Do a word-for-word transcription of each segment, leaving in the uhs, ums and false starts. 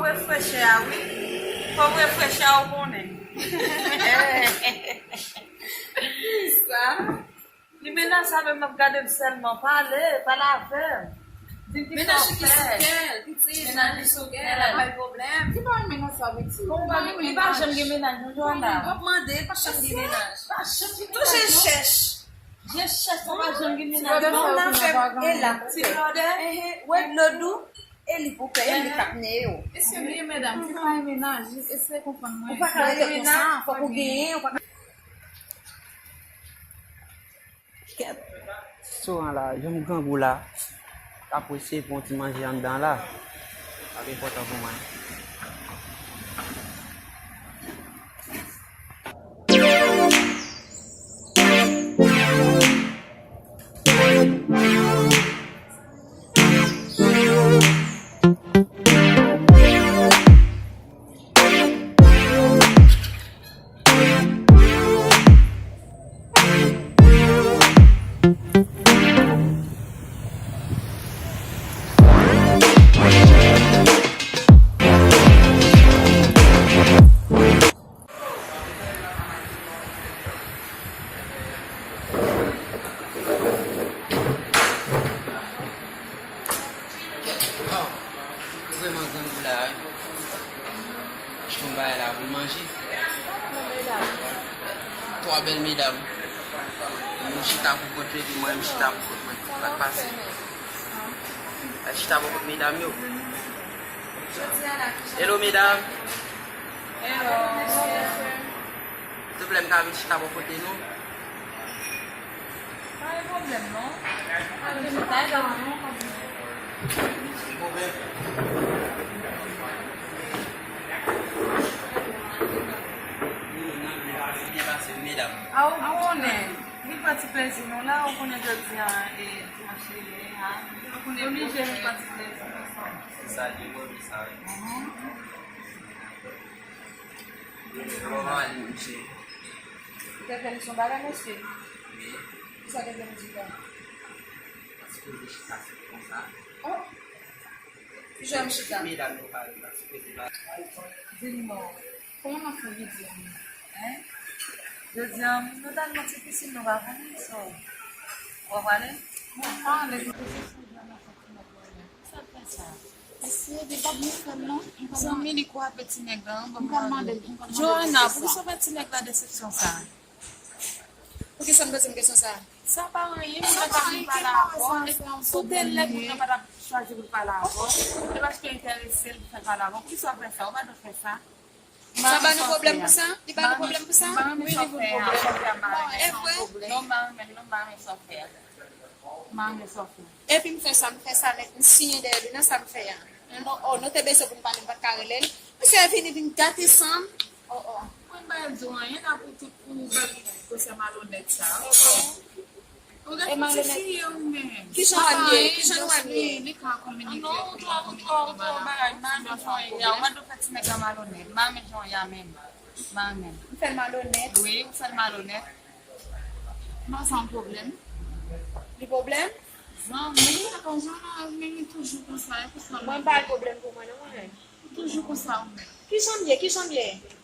w refreche a, wi. Fò w refreche a, ou konnen. Kisa? Li menaj sa menm ap gade m sèlman. Pale, pale avè m. Di m ki sa w fè. Menaj li sou kè l, pitit. Menaj li sou kè l, ap bay pwoblèm. Li pa menaj sa, pitit. Bon, li pa janm gen menaj, non, Johanna. W ap mande, li pa janm gen menaj. Pa janm gen menaj, non. Toujou chèch. Je chèch, sa pa janm gen menaj, non. Ti Lòdè. E la, ti Lòdè. Ehe, wè, Lodou, e li pou pè, e li k ap ne yo. Eske li gen medam ki pa gen menaj? Eseye konprann mwen. Ou pa ka rete konsa, fòk ou genyen, ou pa ka. Kèt. Restoran la, janm grangou la, t ap resevwa yon ti manje anndan la. Sa enpòtan pou mwen. Kèt, waw, vrèman grangou la, wi. Achte yon bagay la pou manje. Twa bèl medam. Youn chita pou kot yo, epi mwen, m chita pou kot mwen. Sa k pase? Al chita pou kot medam yo. Hello, medam. Hello. Silvouplè, m ka vin chita bò kote nou? Pa gen pwoblèm, non. Pa gen pwoblèm. Byen pase, medam. A, ou konnen, vin pran ti plezi nou la, ou konnen jodi a, e, dimanch li ye, a. Ou konnen oblije vin pran ti plezi nou ansanm. Se sa, li bon, li sa, wi. Mhm. Kòman w ale, mesye? Ou te fè li son bagay, mesye? Wi. Kisa w te fè li di la? Pa sipoze chita sou konsa. Oh! Kijan m chita? Medam yo pale, pa sipoze pale. Di m non. Kòman m ap fè vin di yon moun? Hein? Jodi a, nou t al nan ti pisin, nou pa konnen sa. Ou ap pale? Mwen pale. Sa fè sa? Mesye, li pa byen fè m non. Zanmi li kwape ti nèg la, ban m gade. Johanna, poukisa w fè ti nèg la desepsyon sa? Poukisa m poze m kesyon sa? Sa pa anyen, moun nan pa vin pale avè w. Tout lè moun nan pa t ap chwazi pou l pale avè w. E paske enterese l pou fè pale avè w. Poukisa w fè sa? Ou pa dwe fè sa. Sa ba nou pwoblèm pou sa? Li ba nou pwoblèm pou sa? Wi, li ba nou pwoblèm. Bon, e vre? Non, m pa renmen, non, m pa renmen sa w fè a. M pa renmen sa w fè. Epi m fè sa, m fè sa nèt, m siyen dèyè li nan sa m fè a. Oh, oh, nou te bezwen pou n pale, m pa t ka rele l. Misye vini vin gate san m. Oh, oh. Mwen m pa di w anyen la pou tout, pou bèl gwosè malonèt sa. Oh, oh. Ou gade ti fi yo menm. Kijan w ap ye? Kijan nou ap ye? Li ka kominike, li ka kominike bagay. M pa renmen jan w ye a. Ou pa dwe fè ti nèg la malonèt. M pa renmen jan w ye a menm. M pa renmen. M fè l malonèt? Wi, ou fè l malonèt. M pa sa yon pwoblèm. Li pwoblèm? Zanmi, atann, men li toujou konsa, e konsa. Mwen m pa l pwoblèm pou mwen non, mwen menm. Ou toujou konsa ou menm. Kijan m ye? Kijan m ye?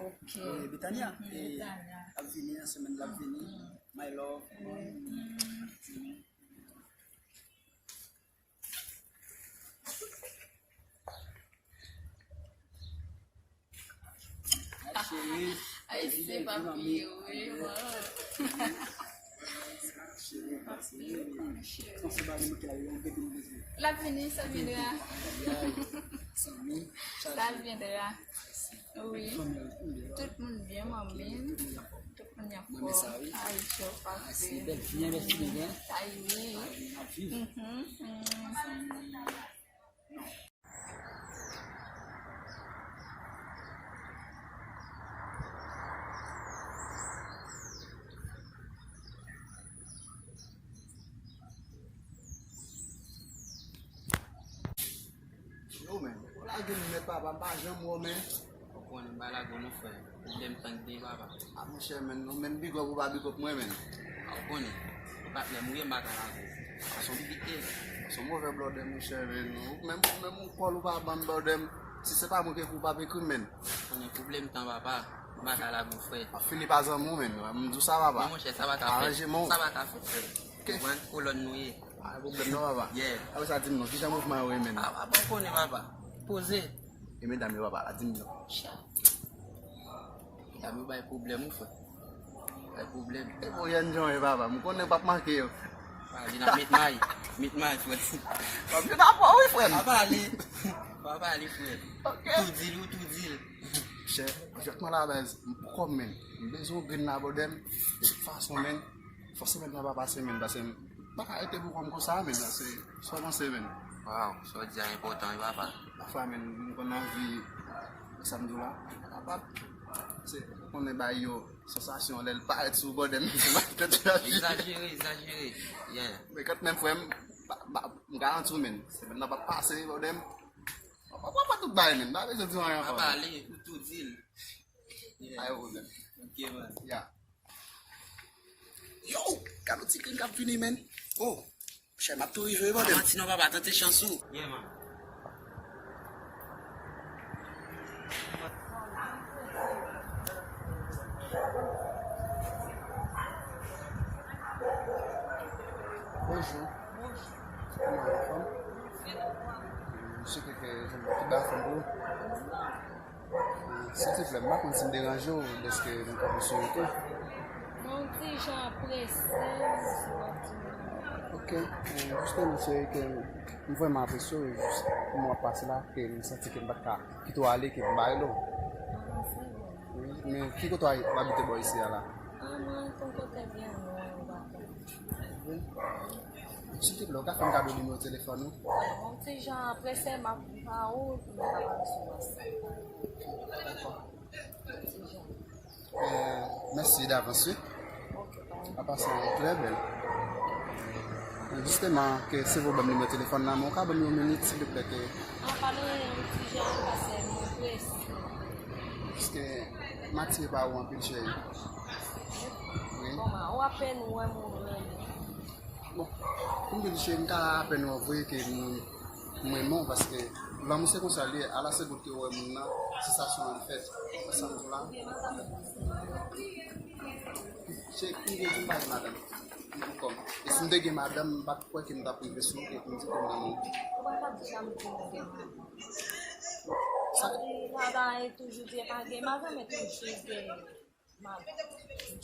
Ok. E Betania, e, Betania ap vini nan semèn l ap vini. My love. Ay, cheri. Ay, se papi, wi, man. Cheri, papi, cheri. L ap vini, sa viendra. Ça viendra. Wi. Tout moun byen, manmi. Tout moun ap fò. Ay, chè, papi. Ay, wi. Mhm. Yo, men, ou lage m nèt, papa, m pa janm wè w, men. Ou konnen m pa lage w non, frè. Pwoblèm tank de papa. A, monchè, men, non, men, big up ou pa big up mwen, men. A, ou konnen. Ou patnè m ou ye, m pa ka lage w. A, se yon, se yon move blòdè, monchè, men. Ou menm, ou menm, yon kòl ou pa ban m, blòdè m. Si se pa mwen ki ekri, ou p ap ekri m, men. Ou konnen pwoblèm tan, papa. M pa ka lage w, frè. M ap fini pa zanmi w, men. M di w sa, papa. Men, monchè, sa pa ka fèt. Aranje men w. Sa pa ka fèt, frè. Ok. Ou konprann? Kolòn nou ye. Pa gen pwoblèm non, papa. Yeah. Apre sa, di m non, kijan mouvman yo ye, men? A, papa, ou konnen, papa. Poze. E medam yo, papa, la, di m non. Cha. Medam yo bay pwoblèm, wi, frè. Bay pwoblèm. E pou yèn jan yo, papa, m konnen p ap manke yo. A, vin ap met may. Met may, frè. Papa, yo dakò, wi, frè m. Pa pale. Pa pale, frè. Ok. Tou di l, ou tou di l. Chè, jwèt mwen la, baz, m poko, men. M bezwen yon grenn la, blòdè m. De tout fason, men. Fò semèn nan pa pase, men, paske m pa ka rete pou kò m konsa, men, paske sa w panse, men? Waw, sa w di a enpòtan, wi, papa. Pafwa, men, m konn anvi, sa m di w la, m pa kapab. Se, ou konnen bagay yo, sansasyon, lè l parèt sou bòdè m, se pa tèt chaje. Egzajere, egzajere, yeah. Men kanmenm, frè m, ba, ba, m garanti w, men, semèn nan p ap pase, bòdè m. W ap, w ap wè tout bagay, men, m pa bezwen di w anyen ankò. Pa pale, ou tou di l. Yeah. Pa gen pwoblèm. Ok, man. Yeah. Yo, gade yon ti grenn k ap vini, men. Oh, chè, m ap tou rive, wi, bòdè m. Pa manti non, papa, tante chans ou. Yeah, man. Bonjou. Bonjou. Kòman w ye, fanm? M swete ke jwenn yon ti bagay fanm pou ou. Silvouplè, m pa konn si m deranje w, dèske nou t ap sou wout. Mwen yon ti jan prese, si w ap di mwen. Ok, eh, jisteman, cheri, ke m vrèman apresye w, jis moman w ap pase la, ke m santi ke m pa t ka kite w ale, ke m ba rele w. Ah, se vre. Wi, men ki kote w abite bò isi a la? Ah, mwen, yon kote byen lwen, yon baton. Wi. Silvouplè, ou ka fè m kado nimewo telefòn ou? Mwen ti jan prese, m ap ba ou pou nou ka pale sou WhatsApp. Dakò. Eh, mèsi davans, wi. Ok, pa gen. Apa sa trè bèl. Jisteman, ke se pou ban m nimewo telefòn nan, men ou ka ban m yon minit, silvouplè, ke... Ah, pa gen anyen, yon ti jan, paske mwen prese. Paske m atire pa ou anpil, cheri. Wi. Kòman? Ou apèn ou wè m ou renmen. Bon, pou m te di cheri, m ka apèn wè w vre ke m, m renmen w, paske lanmou se konsa l ye, a la segonn ke w wè moun nan, sansasyon an li fèt. Wè sa m di w la? Cheri, m te di m pa gen madanm, m pou kò m. E si m te gen madanm, m pa t kwè ke m t ap rive sou ou, e pou m di ke m renmen w. Sa,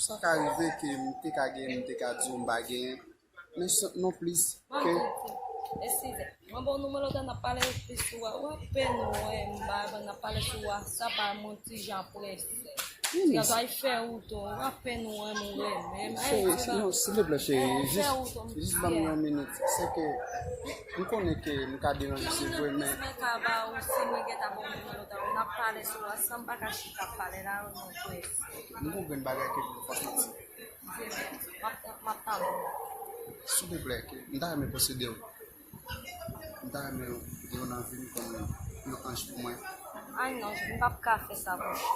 sa ka rive ke m te ka gen, m te ka di w m pa genyen. Men sa non plis ke... Eskize. Mwen bon nimewo l, n ap pale plis sou wa-, w apèn wè m ba, n ap pale sou WhatsApp a, mwen ti jan prese. Eskize. Gaz ay fè ou tou, w apèn wè m ou renmen m. Cheri, non, silvouplè, cheri, jis, jis ban m yon minit. Se ke m konnen ke m ka deranje, se vre, men... Mwen ka ba ou si mwen gentan bon nimewo l, n ap pale sou WhatsApp, m pa ka chita ap pale la, non, prese. M gon grenn bagay ke m pa santi. M ap, m ap tann ou. Silvouplè, ke m ta renmen posede w. M ta renmen w gen w nan vi m kòm yon anj pou mwen. Ay non, m p ap ka fè sa, monchè.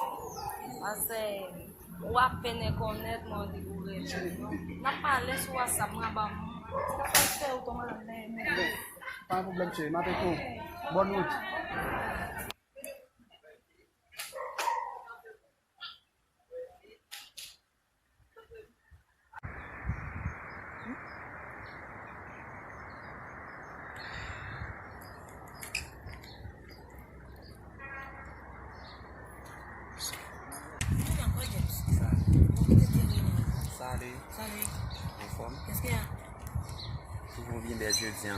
Paske ou apèn rekonèt mwen, di ou renmen m. N ap pale sou WhatsApp, mwen ap ba m. Sa fè ou tonbe nan men mwen. Pa gen pwoblèm, cheri. M avèk ou. Bòn wout. Salut. Salut. Anfòm? Kèske a? Twouve w byen bèl jodi a.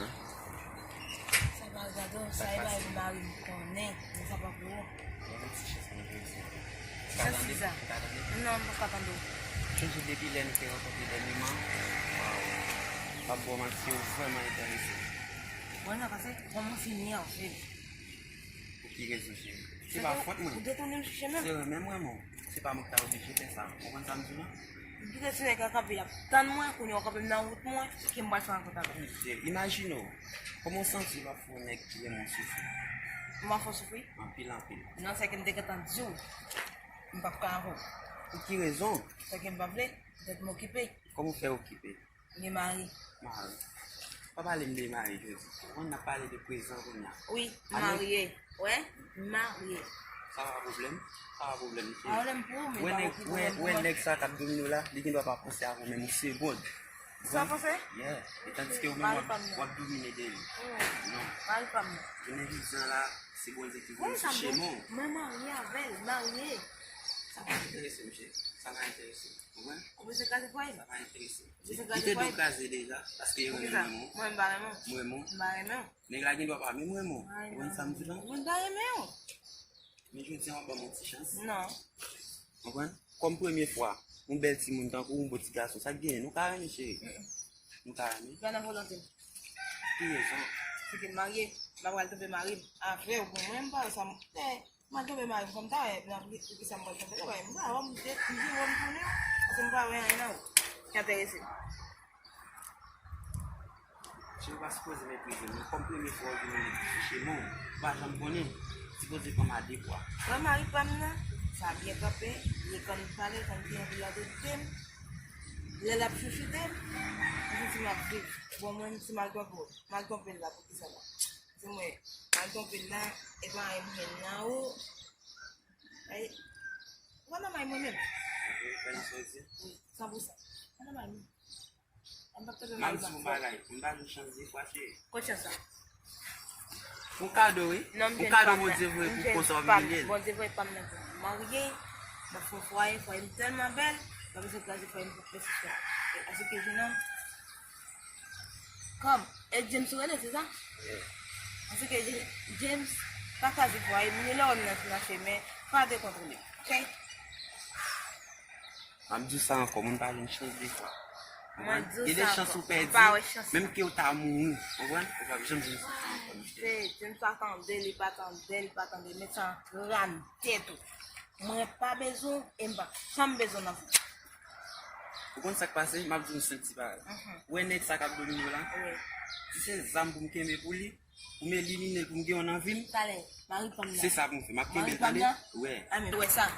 Sa pa gade w, sa e bay mari m konnen, men sa pa pou ou. Ban m ti chans mwen jodi a. Ou ka tande? Ou ka tande? Non, m pa ka tande w. Sonje depi lè nou te rankontre dènyèman, waw, m p ap ba w manti, ou vrèman enterese. Wè nan pase, kòman w fini avè m? Pou ki rezon, cheri? Se pa fòt mwen. Ou detounen m sou chemen m. Se renmen m renmen w. Se pa mwen ki ta oblije fè sa. Ou konprann sa m di w la? Kite ti nèg la kanpe, l ap tann mwen, kounye a w kanpe m nan wout mwen, ki m pral fè rankont avè l. Imajine w, kòman w santi w ap fè yon nèg ki renmen w soufri? M ap fè w soufri? Anpil, anpil. Non, se ke m te gentan di w, m p ap ka avè w. Pou ki rezon? Se ke m pa vle, petèt m okipe. Kòman w fè okipe? M gen mari. Mari. Pa pale m de mari jodi. Ou konn n ap pale de prezan kounye a. Wi, m marye. Wè, m marye. Sa pa pwoblèm. Sa pa pwoblèm, cheri. Pa pwoblèm pou ou, men pa pwoblèm pou mwen. Wè nèg sa k ap domine w la, li gen dwa pa panse avè w menm yon segond. Sa panse? Yeah. E tandiske ou menm w ap, w ap domine de li. Non. Mari pa m nan. Jounen jodi a la, se Bondye ki vin sou chemen w. Mwen marye avè l, marye. Sa pa enterese m, cheri. Sa pa enterese m. Konprann? Ou bezwen kraze fwaye m? Sa pa enterese m. Ou bezwen kraze fwaye m? Kite do kraze deja, paske yo renmen w. Mwen m pa renmen w. Mwen renmen w. M pa renmen w. Nèg la gen dwa pa menm renmen w. Ou konprann sa m di la? Mwen pa renmen w. Men jodi a w ap ban m yon ti chans. Non. Konprann? Kòm premye fwa, yon bèl timoun tankou w, yon bon ti gason, sa k genyen? Nou ka renmen, cheri. Nou ka renmen. Gade nan volonte m. Ki rezon? Se ke m marye, m pa pral twonpe mari m. Avè w, bon, mwen, m pa wè sa m, eh, m al twonpe mari m, fò m ta wè, nan poukisa m pral twonpe l, wè, m pa wè, m te, m di, wè, m tounen, paske m pa wè anyen nan ou ki enterese m. Cheri, ou pa sipoze meprize m, non. Kòm premye fwa w vin yon nèg ki sou chemen w, ou pa janm konnen. Sipoze pran m a de bra. Wè mari pa m nan, sa byen kanpe, li konn pale, konn byen pou l ap ede m. Lè l ap chouchoute m, m santi m ap viv. Bon, mwen, m si m al twonpe w, m al twonpe l la, poukisa la? Se mwen, m al twonpe l la, e pa anyen m jwenn nan ou. Ay, ou pa nan may mwen menm. Ou konn sa w di? Wi, san pou san. Ou pa nan may mwen. M ap di w yon bagay, m ba nou chans de fwa, cheri. Kot chans la? Yon kado, wi. Yon kado Bondye voye pou konsa w imilye l. Bondye voye pa m nan pou m marye, m ap fè yon fwaye, fwaye m tèlman bèl, m pa bezwen kraze fwaye m pou pèsonn. E, asike jenòm, kòm, e James ou rele, se sa? Yeah. Asike Je-, James, pa kraze fwaye m, ni lè w wè m nan, nan chemen, pa dekontwole m, ok? M ap di w sa ankò, moun pa jwenn chans de fwa. Mwen di w sa, chans ou pèdi, menm ke w ta mouri, konprann? Ou p ap janm jwenn sa ankò, monchè. Jim sa tande, li pa tande, li pa tande, men sa an kràn tèt ou. Mwen pa bezwen w e m p ap janm bezwen w nan vi m. Ou konn sa k pase? M ap di w yon senp ti bagay. Ou wè nèg sa k ap domine w la? Wi. Si se zam pou m kenbe pou li, pou m elimine l, pou m gen yon nan vi m, talè, mari fanm nan. Se sa pou m fè. M ap kenbe l, tande? Wè. Ann wè sa.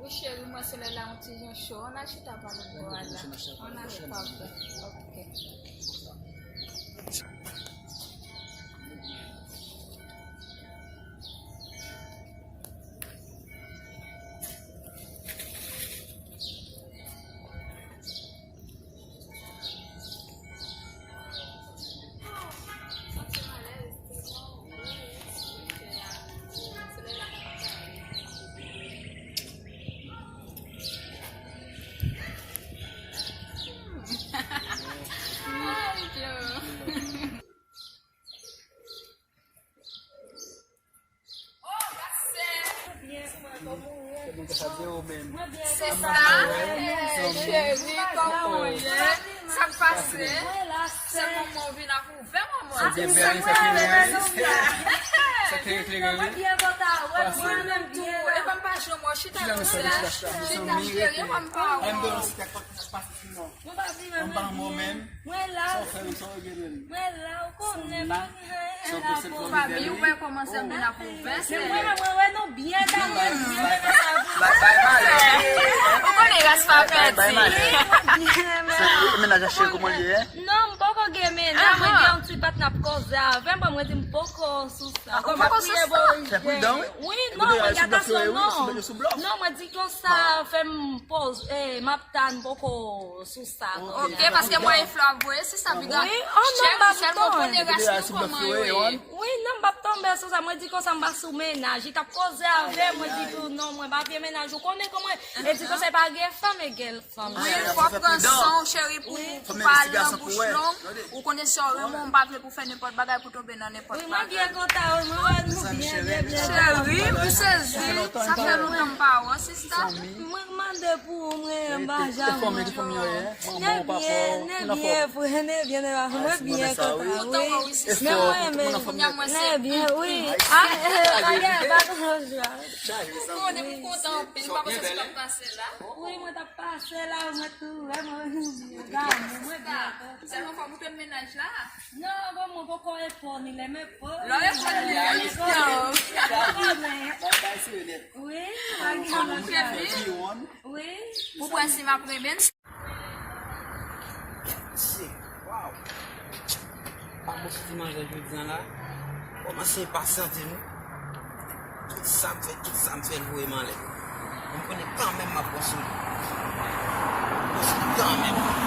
Wi, cheri, mwen se lè la yon ti jan cho. Ann al chita pa lòt bò a la. Ann ale, papa. Ok. Sista, cheri, kòman w ye? Sa k pase? Sèlman mwen vin ak ouvè, manman. Sa k pase? Mwen menm tou, e pa m pa jwenn mwen chita konsa. Chita, cheri, e pa m pa wè w. Mwen pa vin menm. Mwen la. Mwen la, ou konnen, pa gen anyen la pou. Fabi, ou wè kòman sè m vin ap ouvè, sè. Mwen, mwen wè nou byen, ta mwen byen, mwen sa pou. Ou konnen ras pa pèdi. Mennaj a cheri, kòman l ye? Non, m poko gen mennaj, mwen gen yon ti patnè ap koze avè m, bon, mwen di m poko sou sa. Ou poko sou sa? Fè pridan, wi. Wi, non, mwen gen atansyon, non. Non, mwen di konsa, fè m poze, eh, m ap tann poko sou sa. Ok, paske mwen e Flo ap voye, se sa, piga. Wi, oh non, m pa sèlman konn ras nou kòman yo ye. Wi, non, m p ap tonbe sou sa. Mwen di konsa, m pa sou mennaj. Li t ap koze avè m, mwen di tou, non, mwen pa vye mennaj. Ou konnen kòman, e di konsa, pa gen fanm e gen fanm. Wi, fò pran san w, cheri, pou, pou pa al nan bouch long. Ou konnen si w renmen w, m pa vle pou fè nenpòt bagay pou tonbe nan nenpòt bagay. Wi, mwen byen kontan, wi, mwen wè nou byen, byen, byen. Cheri, m sezi, sa fè lontan m pa wè w, sista. Mwen mande pou ou, mwen, m pa janm wè w. Nèg byen, nèg byen, frè, nèg byen, nèg byen, mwen byen kontan, wi. Men mwen renmen, nèg byen, wi. Ah, eh, pa gen, pa gen jwa. Ou konnen m kontan anpil, m pa panse si w t ap pase la. Wi, mwen t ap pase la, mwen tou, wè, mwen, mwen byen kontan. Sèlman fò w montre m mennaj la. Non, bon, mwen poko reponn li, lè mwen po. Lè w reponn li, wi. Wi, fò w montre m li. Wi. Pou m wè si m ap renmen l. Shit, wow. Pa bon ti manzè jodi a la. Kòmanse enpasyante nou. Tout sa m fè, tout sa m fè, l voye m anlè. Men m konnen kanmenm m ap pran sou li. M ap pran sou li kanmenm.